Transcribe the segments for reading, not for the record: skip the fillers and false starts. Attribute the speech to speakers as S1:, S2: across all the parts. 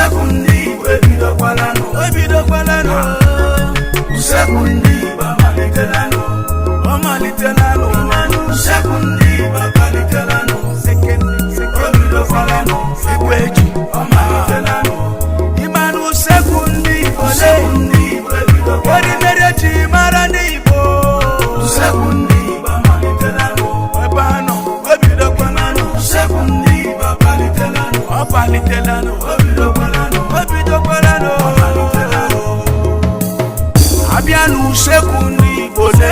S1: Usekwu ndị Igbo ebidokwalanụ.
S2: Ebidokwalanụ.
S1: Usekwu ndị Igbo amalitelanụ.
S2: Ọ malitelanụ.
S1: Usekwu ndị Igbo amalitelanụ. O bidokwalanụ.
S2: Egwu eji.
S1: Ọ malitelanụ.
S2: Ịmanụ usekwu ndị Igbo.
S1: Usekwu ndị Igbo ebidokwalanụ.
S2: Erimeri eji mara ndị Igbo.
S1: Usekwu ndị Igbo amalitelanụ.
S2: Ebe a nọ, ebidokwalanụ.
S1: Usekwu ndị Igbo amalitelanụ.
S2: Ọ malitelanụ.
S1: O bidokwalanụ.
S2: Ebidokwalanụ.
S1: Ọ malitelanụ.
S2: Abịa n'usekwu ndị Igbo le.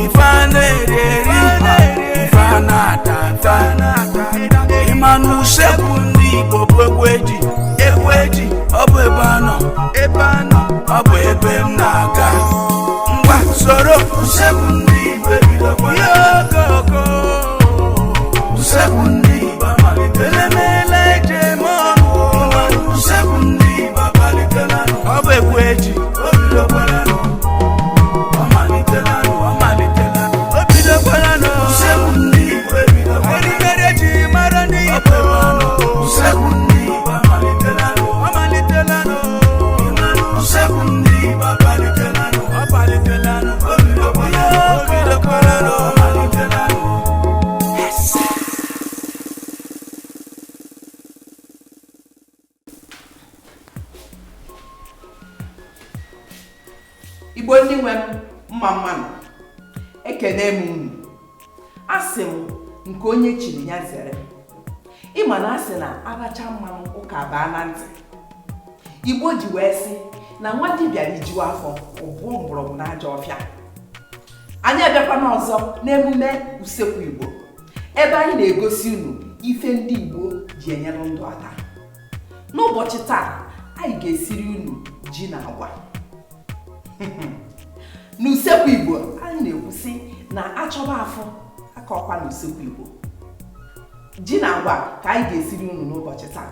S2: Ife a na-eri eri, ife a na-ata ata. Ịma n'usekwu ndị Igbo bụ egwu eji, egwu eji, ọ bụ ebe a nọ, ebe a nọ, ọ bụ ebe m na-aga. Ngwa soro.
S1: Usekwu ndị Igbo ebidokwalanụ.
S2: Ihe okoko.
S1: Usekwu ndị Igbo amalitelanụ.
S2: Elemele eji eme ọnụ.
S1: Usekwu ndị Igbo amalitelanụ.
S2: Ọ bụ egwu eji.
S1: O bidokwalanụ. Ọ malitelanụ.
S2: Ọ malitela. O bidokwalanụ.
S1: Usekwu ndị Igbo ebidokwalanụ.
S2: Erimeri eji mara ndị Igbo.
S1: Usekwu ndị Igbo amalitelanụ.
S2: Ọ malitelanụ.
S1: Usekwu ndị Igbo amalitelanụ.
S2: Ọ malitelanụ.
S1: O bidokwalanụ.
S2: O bidokwalanụ.
S1: Ọ malitelanụ.
S3: Igbo ndị nwe m, mma mmanụ, ekene m unu. Asị m nke onye chiri ya zere. Ịma na asị na aracha mmanụ ụka baa na ntị. Igbo ji wee sị na nwa dibịa rijuo afọ ụbụọ mgbọrọgwụ na ajọ ọfịa. Anyị abịakwana ọzọ n'emume usekwu Igbo, ebe anyị na-egosi unu ife ndị Igbo ji enyere ndụ aka. N'ụbọchị taa, anyị ga-esiri unu ji na agwa. N'usekwu Igbo, anyị na-ekwusị na achọba afụ aka ọkwa n'usekwu Igbo. Ji na agwa ka anyị ga-esiri unu n'ụbọchị taa.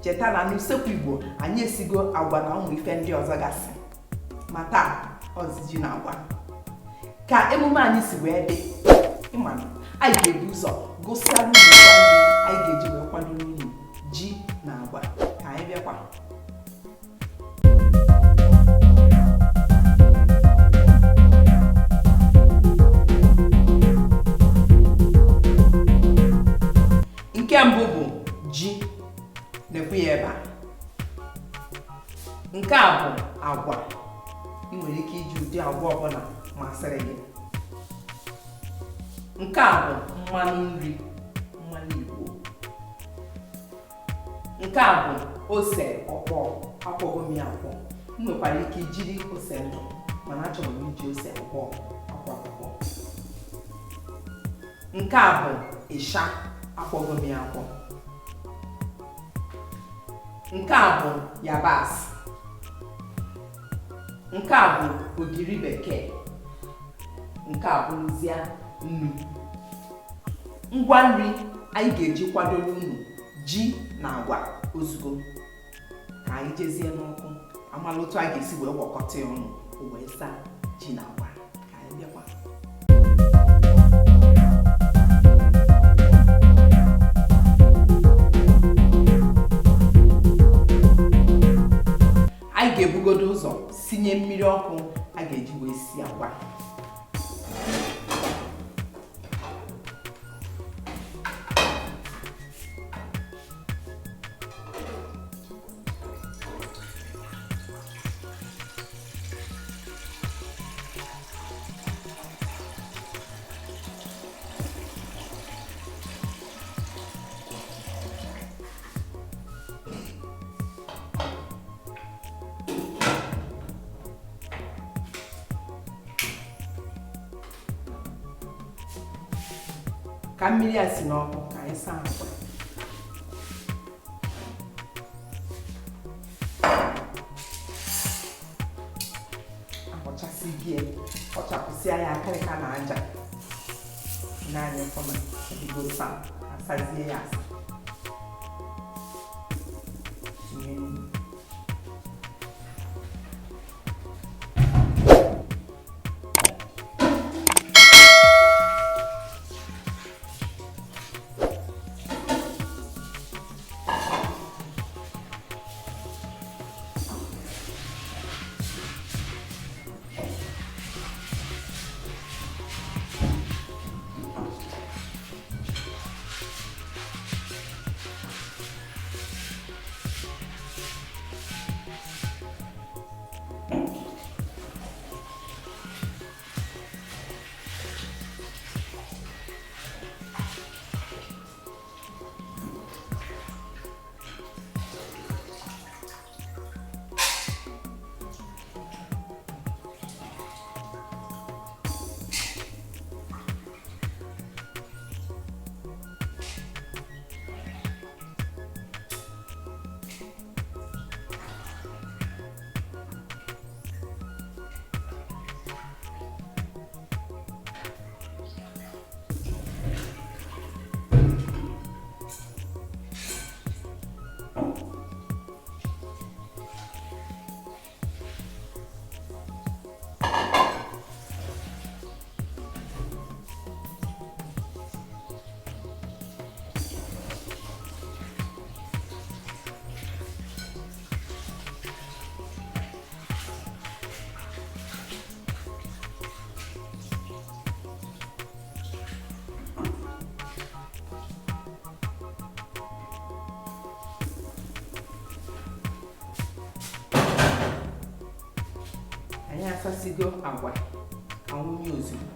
S3: Cheta na n'usekwu Igbo anyị esigo agwa na ụmụ ife ndị ọzọ gasị, ma taa ọzi ji na agwa. Ka emume anyị si wee dị, ịma na anyị ga-ebu ụzọ gụsịa unu ngwa nri anyị ga-eji wee kwadoro unu ji na agwa. Ka anyị bịakwa. Nke mbụ bụ ji, na-ekwu ya ebe a. Nke a bụ agwa. Ị nwere ike iji ụdị agwa ọbụla masịrị gị. Nke a bụ mmanụ nri, mmanụ Igbo. Nke a bụ ose ọkpọọ, akwọgo m ya akwọ. Ị nwekwara ike ijiri ose ndụ, mana achọrọ m iji ose ọkpọọ akwọ akwọ. Nke a bụ ịsha, akwọgo m ya akwọ. Nke a bụ yabasị. Nke a bụ ogiri bekee. Nke a bụrụzie nnu. Ngwa nri anyị ga-eji kwadoro unu ji na agwa ozugbo. Ka anyị jezie n'ọkụ amala otu a ga-esi wee gwakọta ya ọnụ o wee saa ji na agwa. Ka anyị bịakwa. Anyị ga-ebugodo ụzọ sinye mmiri ọkụ a ga-eji wee si agwa. Ka mmiri a si n'ọkụ, ka anyị saa agwa. Akpọchasị gị, kpọchapụsịa ya akịrịka na aja n'anya ọfụma, ebigo saa, asazie ya asa. Tinye nnu. Asasigo agwa ka nwunye ozugbo.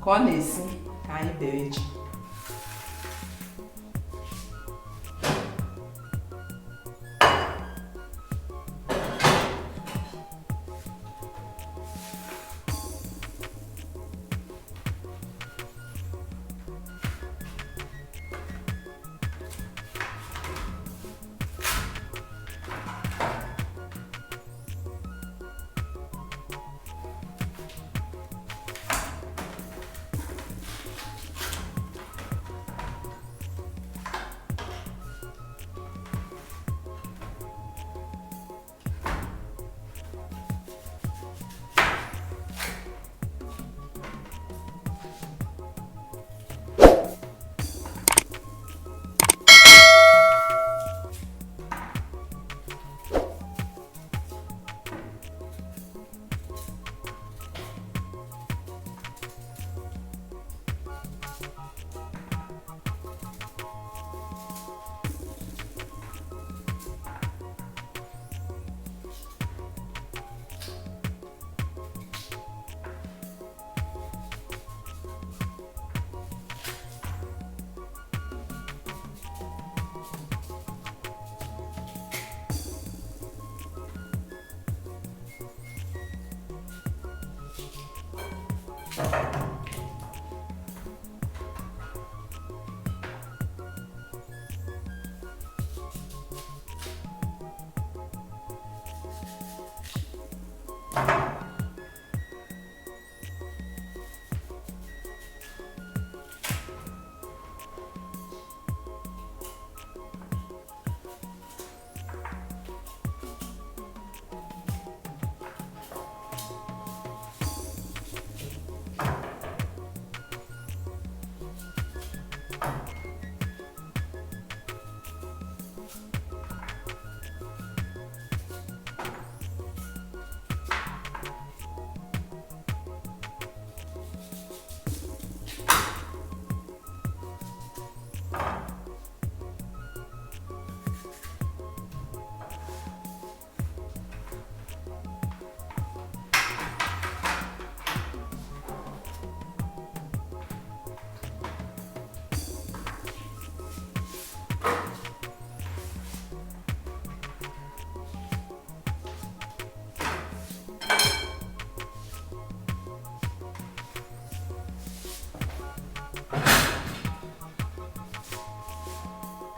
S3: Ka ọ na-esi ka anyị bere ji.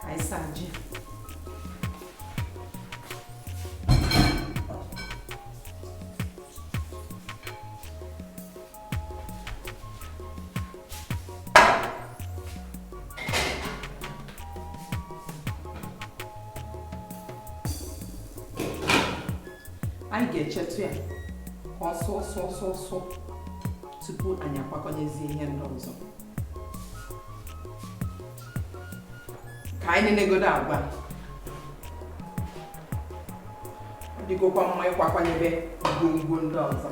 S3: Ka anyị saa ji. Anyị ga-echetụ ya ka ọ sụọ sụọ sụọ sụọ tupu anyị akwakọnyezie ihe ndị ọzọ. Ka anyị nenegodo agwa, ọ dịgokwa mma ịkwakwanyebe ngwongwo ndị ọzọ.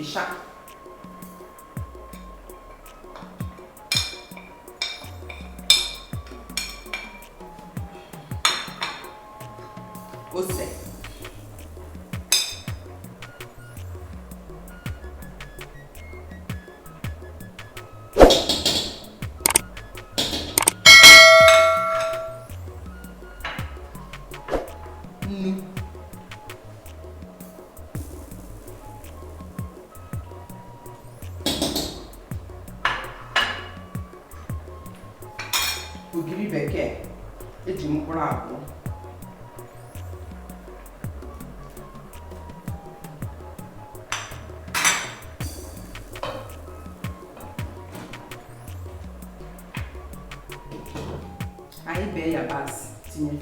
S3: Ịsha ose, nnu, ogiri bekee eji mkpụrụ abụọ, anyị bee yabasị tinye.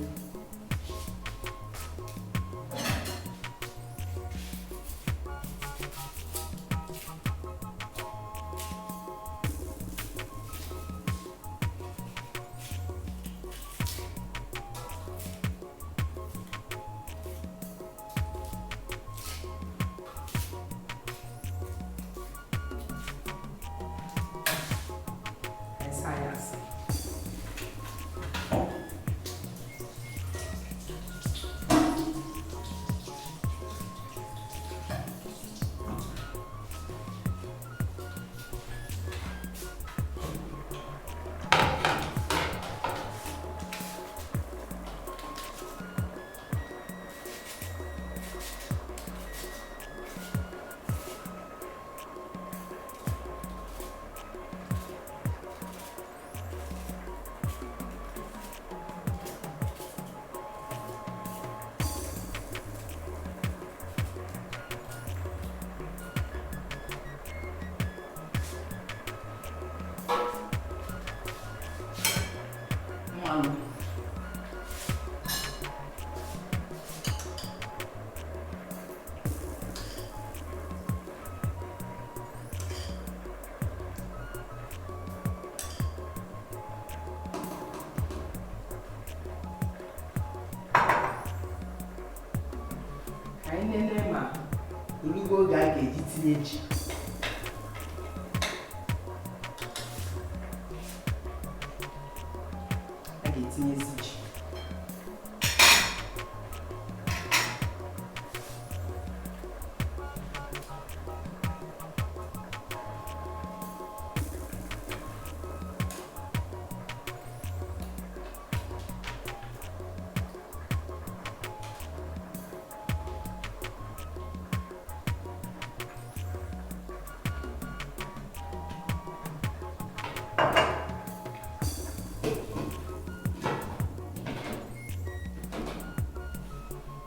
S3: Mmanụ. Ka anyị lelee ma olugo oge a ga-eji tinye ji. A ga-etinyezi ji.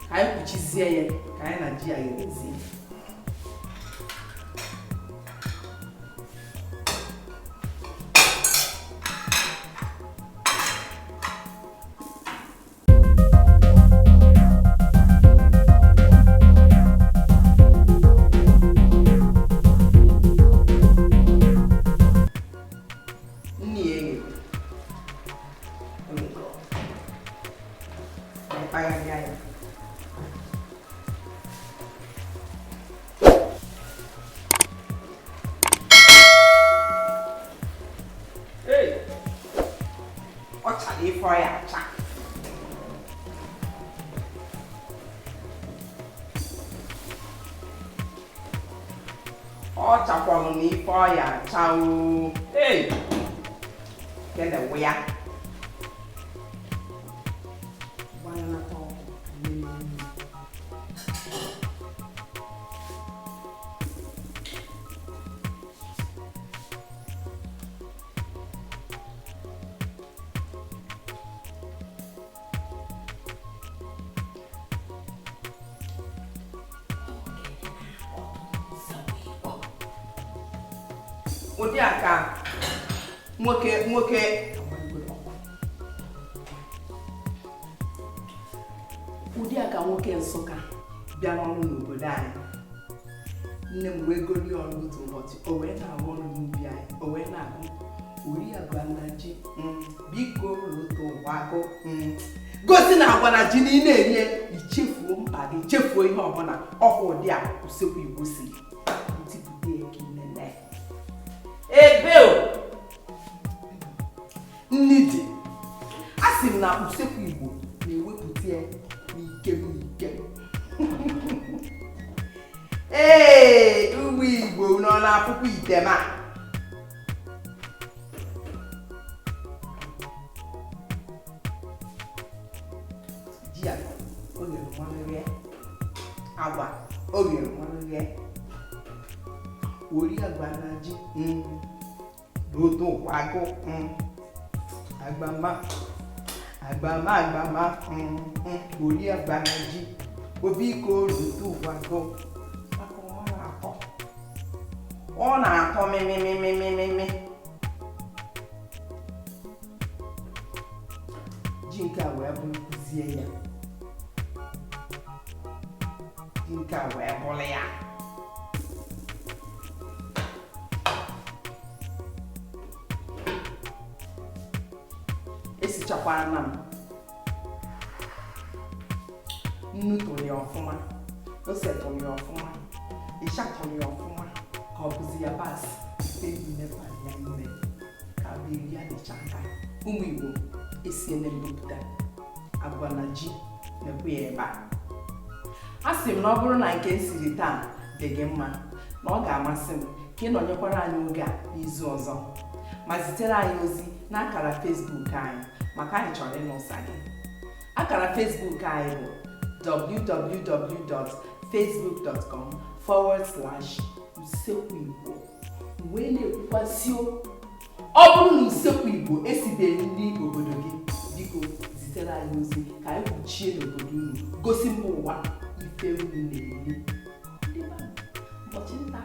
S3: Ka anyị kpuchizie ya ka anyị na ji ya gherezie. Nni ya eghere. O ghego. Ka anyị kpagharịa ya. Hey! Ọ chara ife ọ ya acha. Ọ chakwalụ na ife ọ ya acha oo. Hey! Kene wụ ya. Gbanata ọkụ mmiri. Ụdị a ka nwoke nwoke ụdị a ka nwoke Nsụka bịara ọrụ n'obodo anyị. Nne m wee golie ọrụ otu ụbọchị, o wee na-arụ ọrụ n'ubi anyị, o wee na-agụ ori agwa na ji, biko rute ụwa agụ, gosi na agwa na ji na ị na-enye ichefuo mkpa gị, chefuo ihe ọbụla. Ọkwa ụdị a usekwu Igbo si ntipụta ya ka inene ebe o nni dị. A sị m na usekwu Igbo na-ewepụta ya n'ike n'ike. Ee, ụmụ Igbo nọ n'akwụkwọ ite ma ji a o ghere mmanụ ghee, agwa o ghere mmanụ ghee, ori agwa na ji n'otu ụwa agụ, agbama agbama agbama, ori agwa na ji obiko rutu ụwa agụ. Maka ọ na-atọ, ọ na-atọ mịmịmịmịmị. Ji nke a wee bụrụzie ya, ji nke a wee bụrụ ya. Esichakwara m nnu tụrụ ya ọfụma, ose tụrụ ya ọfụma, ịsha tụrụ ya ọfụma, ka ọ bụzi yabasị ife niile bara ya ime ka bụ eri ya dịcha aka. Ụmụ Igbo, esiene mbupụta agwa na ji na-ekwu ya ebe a. A sị m na ọ bụrụ na nke m siri taa dị gị mma, na ọ ga-amasị m ka ị nọnyekwara anyị oge a n'izu ọzọ, ma zitere anyị ozi n'akara Facebook anyị, maka anyị chọrọ ịnụ ụsa gị. Akara Facebook anyị bụ www.facebook.com/usekwu Igbo. Wee na-ekwukwasị, ọ bụrụ na usekwu Igbo esibeghị nri obodo gị, biko zitere anyị ozi ka anyị kwuchie n'obodo unu, gosi mba ụwa ife unu na-eri. Ndị be anyị, ụbọchị nta.